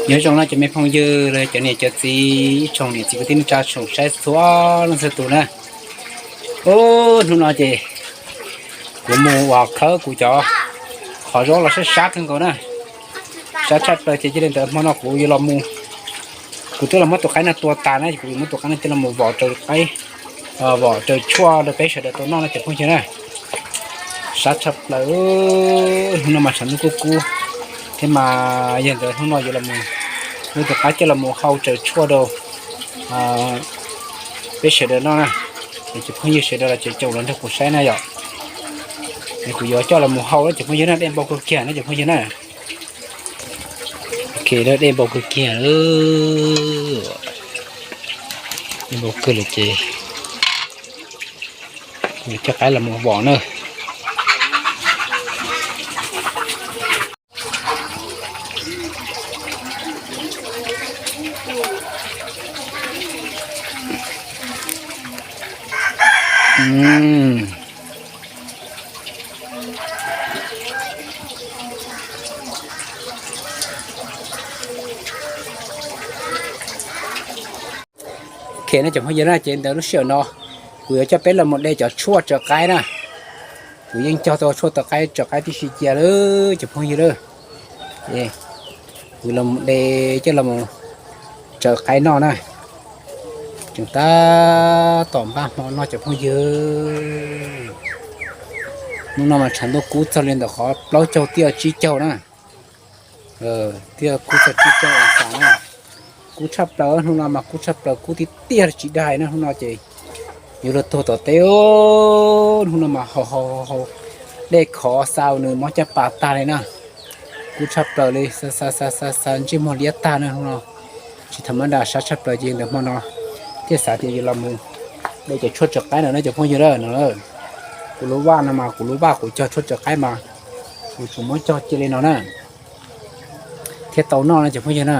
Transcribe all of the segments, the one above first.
Nyob zoo no cov me phooj ywg, cov niam cov txiv, ib tsoom niam txiv kwv tij neej tsa tsoom saib txhua leej txhua tus na. Ub, hnub no ces kuv mus uas khawb kuv cov qhov zaub los sab sab kawg nkaus na. Sab tshaj plaws ces cia li ntawd hmo no kuv yuav los mus, kuv twb los muab tus qaib no tua tas na, kuv yuav muab tus qaib no coj los vom raws qaib, vom raws tshuaj rau peb sawv daws tau noj no cov phooj ywg na. Sab tshaj plaws, hnub no mas tshav ntuj kub kub, thiab mas yog ntawd hnub no yuav los mus, muab tus qaib coj los mus hau raws tshuaj rau peb sawv daws noj na. Es cov phooj ywg sawv daws los caum caum los nrog kuv saib na yom. Es kuv yuav coj los mus hau na cov phooj ywg na, dej npau kawg kiag na cov phooj ywg na. Ok, dej npau kawg kiag, dej npau kawg lawm ces kuv coj qaib los mus vom na. Ok, no cov phooj ywg na, ces ntawd lub sij hawm no kuv yuav coj peb los mus de cov tshuaj raws qaib na. Kuv yeej cog tau tshuaj raws qaib, raws qaib tib si cia lawm cov phooj ywg lawm. Kuv los de coj los mus raws qaib noj na. Tseem tab tom npaj hmo noj cov phooj ywg. Hnub no mas tshav ntuj kub txog li ntawm qhov plaub caug tiaj tsib caug na. Tiaj kub txog tsib caug oo xas na. Kub tshaj plaws, hnub no mas kub tshaj plaws, kub tiag tiag tsis dag na. Hnub no ces yuav luag tuag tom teb. Hnub no mas haus haus haus dej khov xa nws mob caj pas tag li na. Kub tshaj plaws li, xa xa xa xa xa ntsej muag liab tag na hnub no. Tsis tham mab das, sab tshaj plaws ces ntawm hmo no thiaj xav tias yuav los mus de cov tshuaj raws qaib no na cov phooj ywg na no. Kuv lub vaj no mas kuv lub vaj kuv cog tshuaj raws qaib mas kuv tsuas muab cog cia li no na, thiaj tau noj na cov phooj ywg na.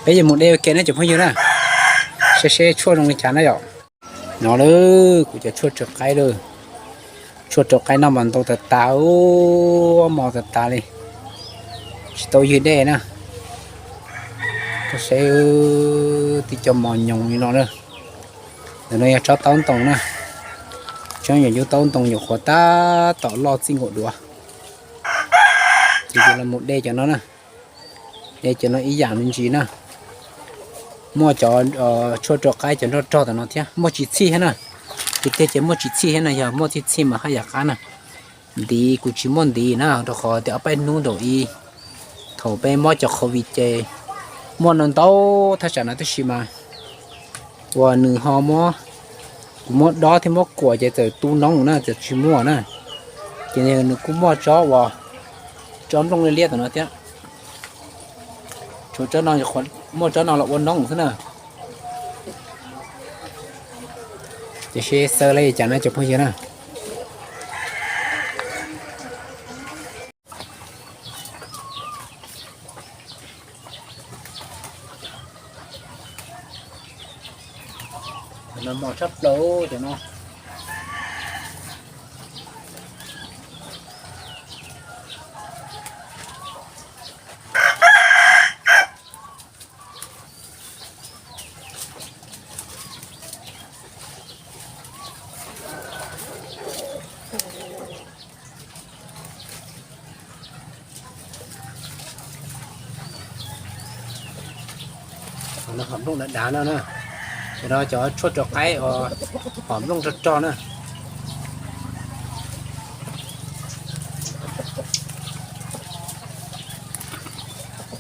Peb yuav mus de ua ke na cov phooj ywg na, seb seb tshuaj zoo li cas na yom. No lawm kuv cov tshuaj raws qaib lawm. Tshuaj raws qaib no mas ntau tas tas, mos tas tas li, tsis tau ywg dej na. Koj saib, tib co mos nyoos li no na. Ntawm no yog tsob taub ntoo na. Tsob nyuam yub taub ntoo nyuam qhuav tab tom loj txij nkaus duav. Ces yuav los mus de cov no na. De cov no ib yam me ntsis na. Muaj cov tshuaj raws qaib cov nroj rog tam no thiab, muaj tsis txhij thiab na. Tiag tiag ces muaj tsis txhij thiab na, yog muaj txhij txhij mas haj yam qab na. Ntiv kuv tsis muaj ntiv na, rau qhov tias ob peb hnub nraum i thaum peb mob cov covid ces muaj no ntau thaj tsam no tab sis mas uas nws ho muab, kuv muab dob thiab muab kuam ces txawm tu noob na, txawm tsis muaj na. Ces nws kuj muaj tsob uas tsob nplooj liab liab tam no thiab. Tshuav tsob no, muaj tsob no los ua noob xwb na. Ces seb xav li cas na cov phooj ywg na. Cov no mos tshaj plaws cov no. Hom nplooj dav dav no na. Cov no cov tshuaj rau qaib os, hom nplooj rog rog na.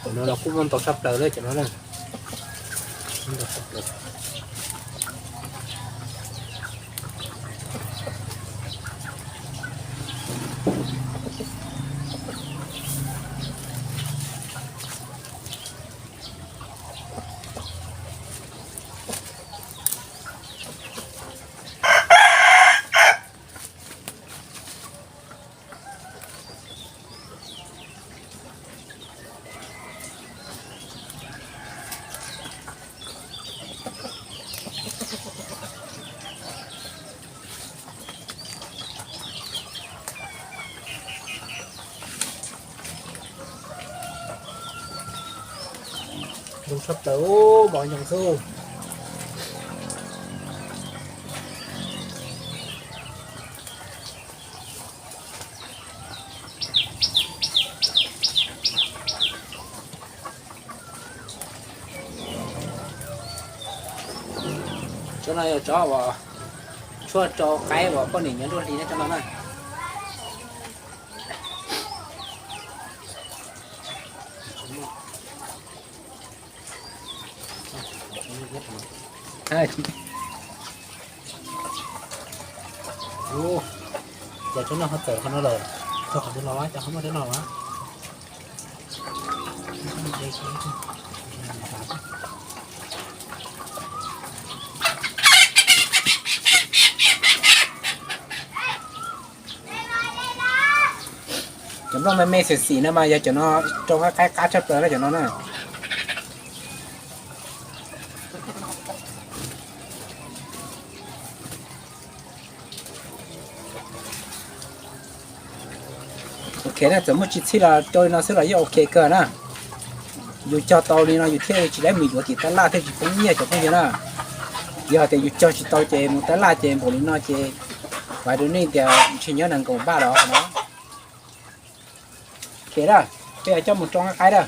Cov no los kuj muaj ntau tshaj plaws li cov no na. Zoo tshaj plaws, mos nyoos xwb. Tsob no yog tsob uas tshuaj rau qaib uas poj niam nyob nruab hli na tsob no na. Ces tsob no ho txawm qhov no lawm, txog qhov no los ces ho muaj tsob no los. Cov nplooj me me xim xim no mas yog cov no rau qaib qab tshaj plaws na cov no na. Ok na, txawm muaj tsis txhij los rau li no xwb los yeej ok kawg na. Yus cog tau li no yus thiaj tsis dab mis yuav tim tab laj thiaj tsis poob nyiaj cov phooj ywg na. Yog tias yus cog tsis tau ces mus tab laj ces npaum li no ces kuv hais rau nej tias ntshe nyob nees nkaum npaj los no. Ok na, peb coj mus rau qaib na.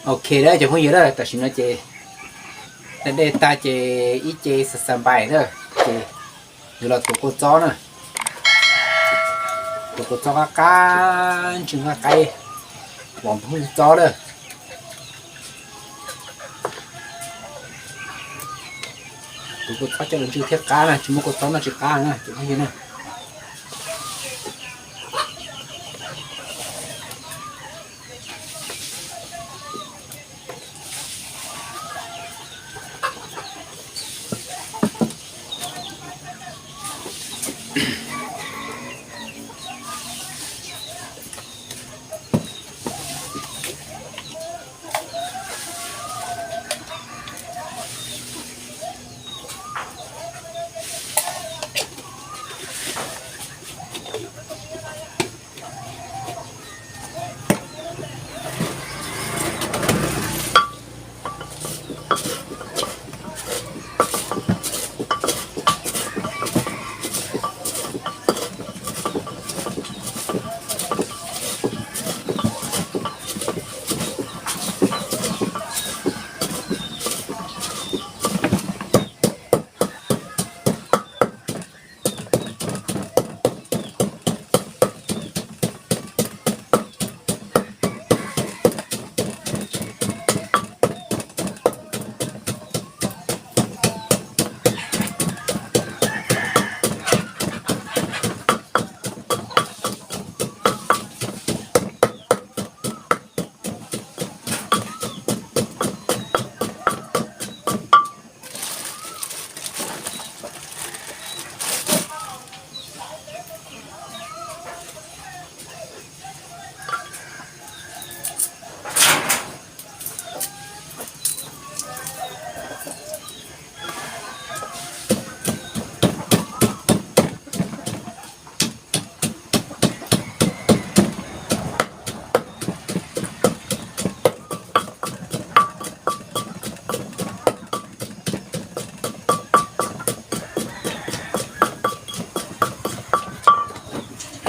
Ok, cov phooj ywg, tam sim no ces dej tag ces ib ce xav xav npais na, ces yus los tuav kua txob na, tuav kua txob qab qab, ntswj nqaij qaib, pom nphooj txob lawm. Tuav kua txob coj los ntswj thiaj qab na, tsis muaj kua txob no tsis qab na cov phooj ywg na.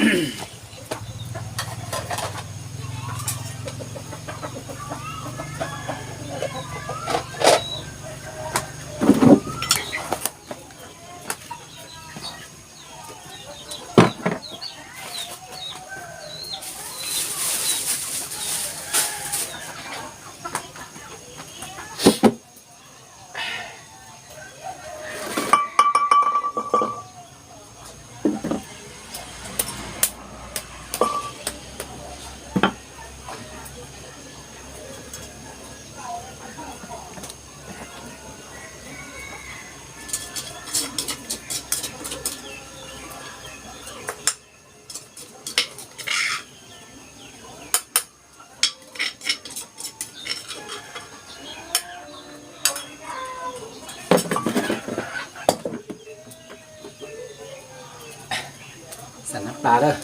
Xam nab plas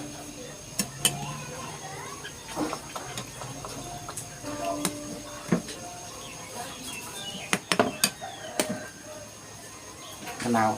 lawm.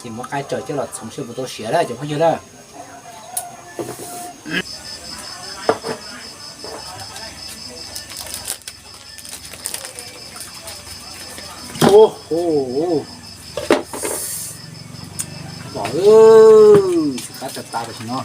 Ces muab qaib raws coj los txhoov seb puas tau siav lawm cov phooj ywg na. Ua, ua, ua. Tsis qab tas tas tam sim no.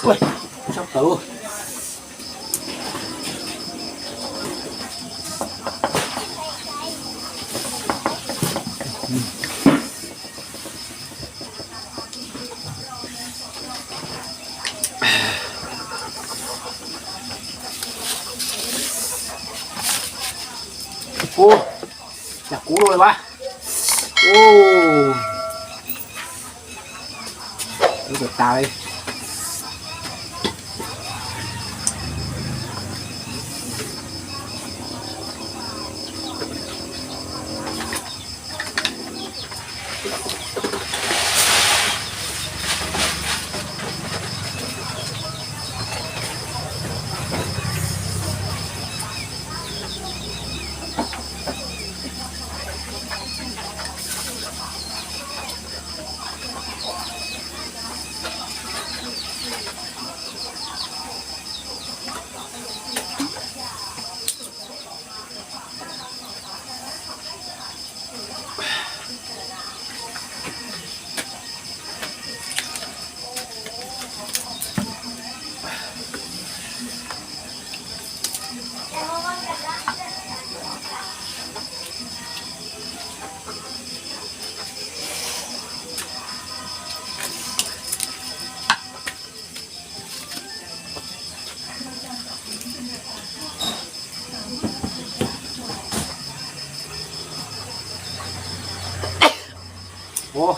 Ua, tsob plaws. Ua, cas kub luaj li vas. Ua, kub tas tas li. Oj,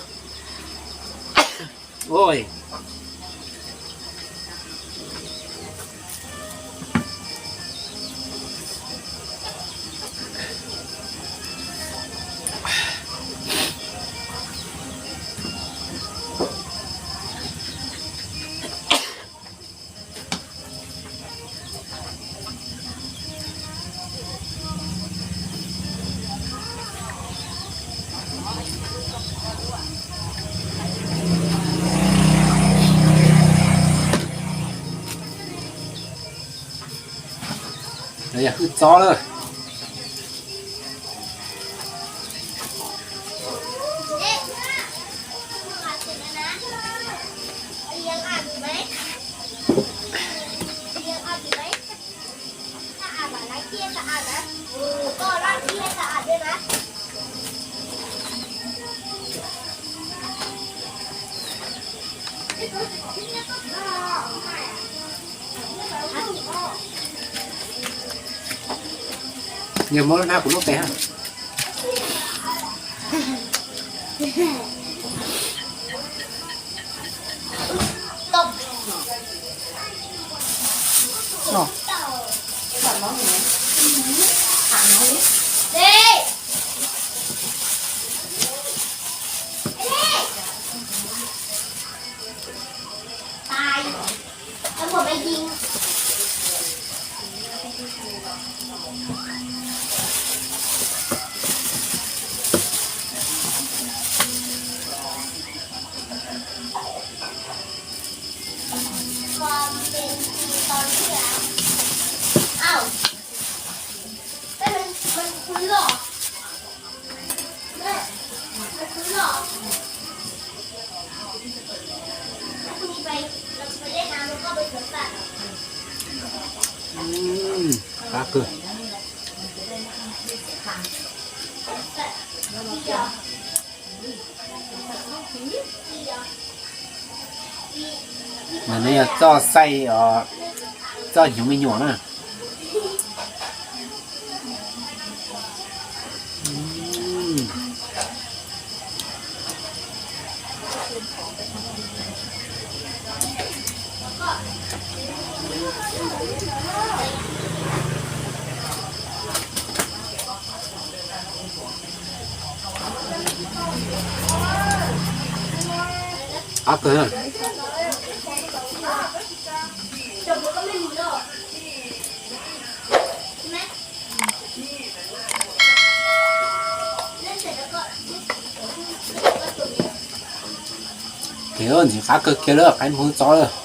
oj. Yog hwj txob lawm. Yog muab lub hnab kuv lub pem hab. Qab kawg. Mas nws yog txoj xaij os, txoj hnyuv me nyuam na. Qab kawg. Ces ntxim qab kawg kiag lawm, qaib npog txob lawm.